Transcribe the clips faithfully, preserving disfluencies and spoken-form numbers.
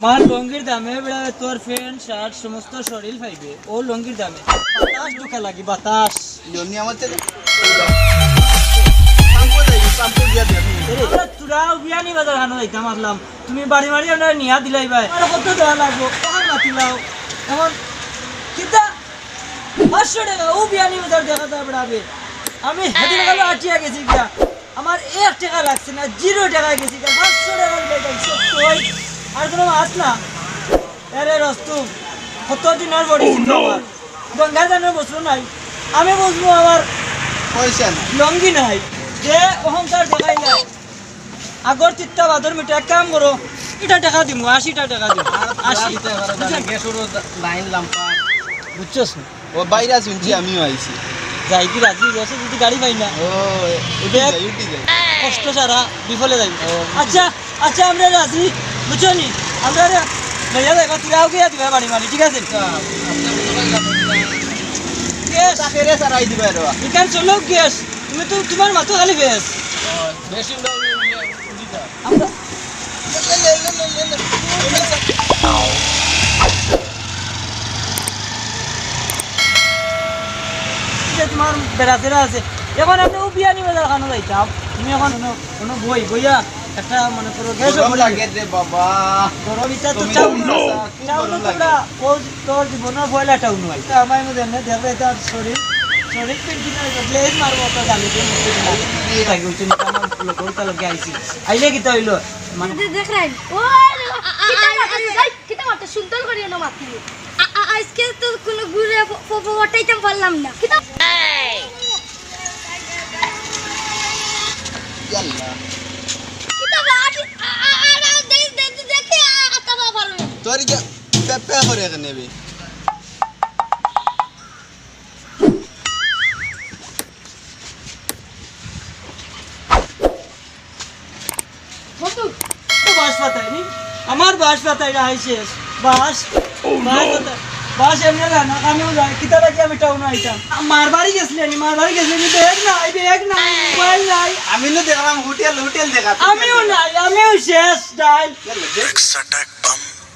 আমার লুঙ্গির দামে বেড়াবে তোর প্যান্ট শার্ট সমস্ত শরীর পাইবে। ও লুঙ্গির দামে বাতাস ঢুকা লাগি বাতাস। জনি আমার ছেলে। পাম্পো যাইবি, পাম্পো দিয়া দে। আমরা তোরা বিয়ানি বাজার খানো যাইতাম আসলাম। তুমি বাড়ি বাড়ি আমরা নিয়া দিলাই ভাই। আর কত দেওয়া লাগবো? ওখান মাতি লাও। এখন কিতা? পাঁচশো টাকা, ও বিয়ানি বাজার দেখা যায় বেড়াবে। আমি হেদিন গেল আটিয়া গেছি গিয়া। আমার এক টাকা লাগছে না, জিরো টাকা গেছি গিয়া। পাঁচশো টাকা দিলে তাই সব কই। আর কোনো মাত না। আরে রস্তু, কত দিন আর বড়ি ছিল আমার। গঙ্গা জানে বসলো নাই। আমি বসবো আমার পয়সা না। লঙ্গি নাই। যে অহংকার দেখাই নাই। আগর তিত্তা বাদর মিঠা, এক কাম করো, ইটা টাকা দিমু, আশিটা টাকা দিমু। আর আশি। দিতে পারো না, গ্যাসেরও লাইন লম্বা। বুঝছস না? ও বাইরা শুনছি, আমিও আইছি। যাই কি রাজি, গ্যাসে যদি গাড়ি পাই না। ও, উঠি দেখ। যাই, উঠি যাই। কষ্ট সারা বিফলে যাই। ও, উঠি আচ্ছা, আচ্ছা, আমরা রাজি, বুঝছো নি? আমরা রে, লইয়া যাইবা, তুই আও গিয়া দিবা বাড়ি মারি, ঠিক আছে? আচ্ছা, আপনার মনে হয় না। গ্যাস। তাকে রে সারাই দিবা রে। এখান চলো গ্যাস। তুমি তো, তোমার মাথা খালি গ্যাস। ও, বেশি উড়া উড়ি, উড়ি, উড়ি যা। আমরা যে তোমার বেড়াছেড়া আছে। এখন আপনি ও বিয়ানি বাজার খানো যাইতাম। তুমি এখন কোনো, কোনো বই, বইয়া একটা মনে করো গ্যাস গরম লাগে রে বাবা। গরম ইটা তো তুমি চাও বলো না। না, খুব চাও না গরম লাগে। তোমরা, ও তোর জীবনের পয়লা টাউন হয়। তা আমার মধ্যে এমনি দেখবে তার শরীর, শরীর পিন পিন হয়ে গেছে, গ্লেজ মারবো তো জানি যে মুখে দিলাম। এই লাগে হচ্ছে না, আমার লোক, ওটা লোকে আইছি। আইলে কিতা হইলো? মানে দে-, দেখ রাইন। ও, কিতা মারতে, এই, কিতা মারতে, সুন্দর করিও না মারতে। আ-, আ-, আজকে তো কোনো ঘুরে ফ-, ফ-, ফ-, ওঠাইতাম পারলাম না। কিতা? ইয়াল্লা। কিতা বা, আটি-, আ-, আ-, আ-, আ-, দে-, দে-, দে-, দেখতে আ-, আ-, আতা বা পারো না। তোর কি পে-, পে করে এখানে বে? বন্ধু, তো বাঁশ পাতাই নি? আমার বাঁশ পাতাই রাহাই শেষ। বাঁশ, বাঁশ পাতাই। বাঁশ এমনি যায় না, আমিও যাই। কিতা লাগি আমি টাউন আইতাম? মার বাড়ি গেছলে নি, মার বাড়ি গেছলে নি, ব্যাগ নাই, ব্যাগ নাই, মোবাইল নাই। আমি তো দেখলাম হোটেল, হোটেল দেখা। আমিও নাই, আমিও শেষ, ডাইল।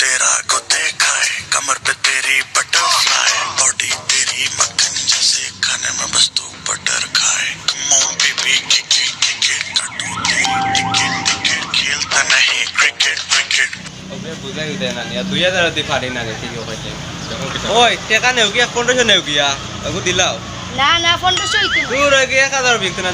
तेरा को देखा है, कमर पे तेरी बटरफ्लाई, बॉडी तेरी मक्खन जैसे, खाने में बस तू बटर खाए। Come on baby, kick it, kick it, কাটু তেরি টিকিট, টিকিট, খেলতা নাহি ক্রিকেট, ক্রিকেট। ওকে বুঝাই দেয় না, নিয়া দুই হাজার দি পারি না রে, ঠিক আছে। ওই, টেকা নেও গিয়া, পনেরোশো নেও গিয়া, ওগু দিলাও। না, না, পনেরোশো হইতো না। দূর হয়ে গিয়া এক হাজার বিকতে না।